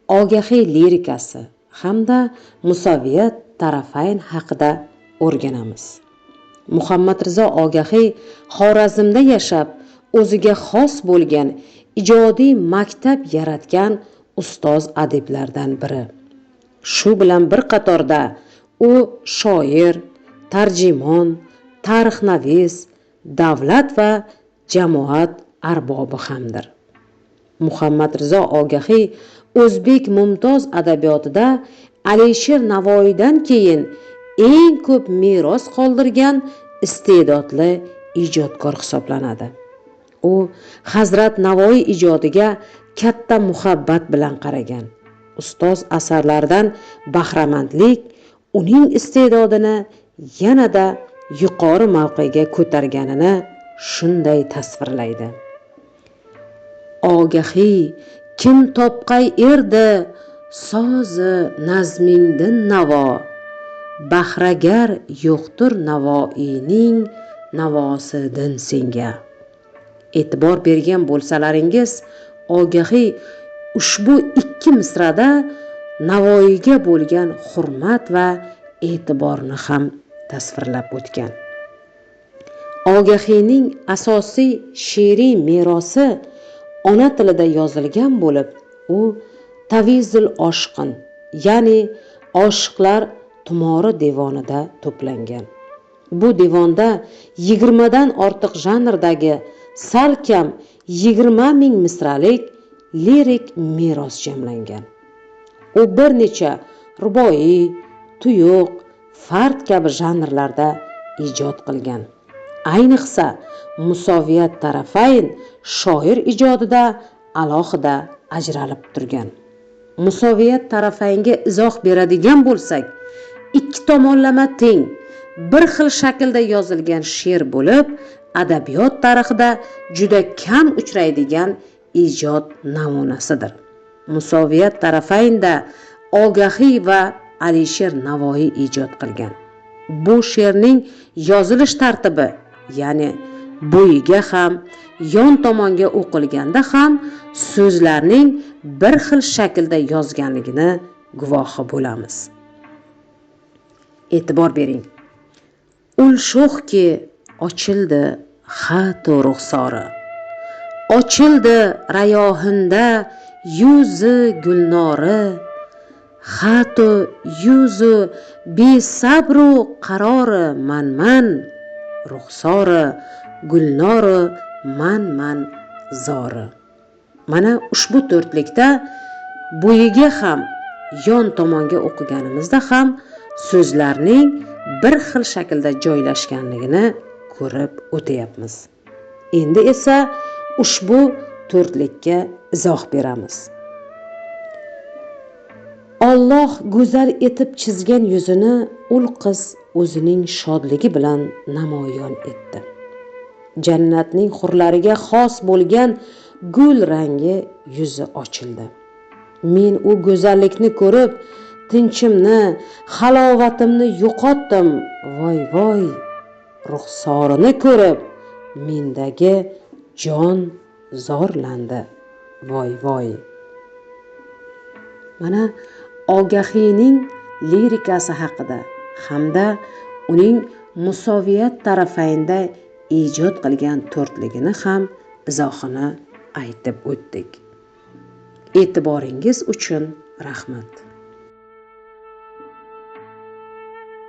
Ogahiy lirikasi hamda Musavviyat tarafayn haqida o'rganamiz. Muhammad Rizo Ogahiy Xorazmda yashab, o'ziga xos bo'lgan ijodiy maktab yaratgan ustoz adiblardan biri. Shu bilan bir qatorda u shoir, tarjimon, tarixnavis, davlat va jamoat arbobi hamdir. Muhammad Rizo Ogahiy o'zbek mumtoz adabiyotida Alisher Navoiydan keyin eng ko'p meros qoldirgan iste'dodli ijodkor hisoblanadi. U Hazrat Navoiy ijodiga katta muhabbat bilan qaragan. Ustoz asarlaridan bahramandlik uning iste'dodini yanada yuqori mavqega ko'targanini shunday tasvirlaydi. Ogahiy kim topqay erdi sozi nazmingdin navo, bahragar yo'qtur Navoiyning navosidin senga. E'tibor bergan bo'lsalaringiz, Ogahiy ushbu ikki misrada Navoiyga bo'lgan hurmat va e'tiborni ham tasvirlab o'tgan. Ogahiyning asosiy she'riy merosi ona tilida yozilgan bo'lib, u Tavizul oshiqin, ya'ni oshiqlar tumori devonida to'plangan. Bu devonda 20 dan ortiq janrdagi salkam 20 ming misralik lirik meros jamlangan. U bir necha ruboiy, tuyuq, fard kabi janrlarda ijod qilgan. Ayniqsa, Musoviyat tarafayn shoir ijodida alohida ajralib turgan. Musoviyat tarafaynga izoh beradigan bo'lsak, ikki tomonlama teng, bir xil shaklda yozilgan she'r bo'lib, adabiyot tarixida juda kam uchraydigan ijod namunasidir. Musoviyat tarafaynda Ogahiy va Alisher Navoiy ijod qilgan. Bu she'rning yozilish tartibi, ya'ni bo'yiga ham, yon tomonga o'qilganda ham so'zlarning bir xil shaklda yozganligini guvohi bo'lamiz. E'tibor bering. Ul sho'xki ochildi xatu ruxsori. Ochildi rayohinda yuzi gulnori. Xatu yuzu besabru qarori manman, ruxsori gulnori man-man zori. Mana ushbu to'rtlikda bo'yiga ham, yon tomonga o'qiganimizda ham so'zlarning bir xil shaklda joylashganligini ko'rib o'tyapmiz. Endi esa ushbu to'rtlikka izoh beramiz. Alloh go'zal etib chizgan yuzini ul qiz o'zining shodligi bilan namoyon etdi. Jannatning hurlariga xos bo'lgan gul rangi yuzi ochildi. Men u go'zallikni ko'rib, tinchimni, halovatimni yo'qotdim. Voy voy, ruxsorini ko'rib, mendagi jon zorlandi. Voy voy. Mana Ogahiyning lirikasi haqida hamda uning Musoviyat tarafaynda ijod qilgan to'rtligini ham izohini aytib o'tdik. E'tiboringiz uchun rahmat.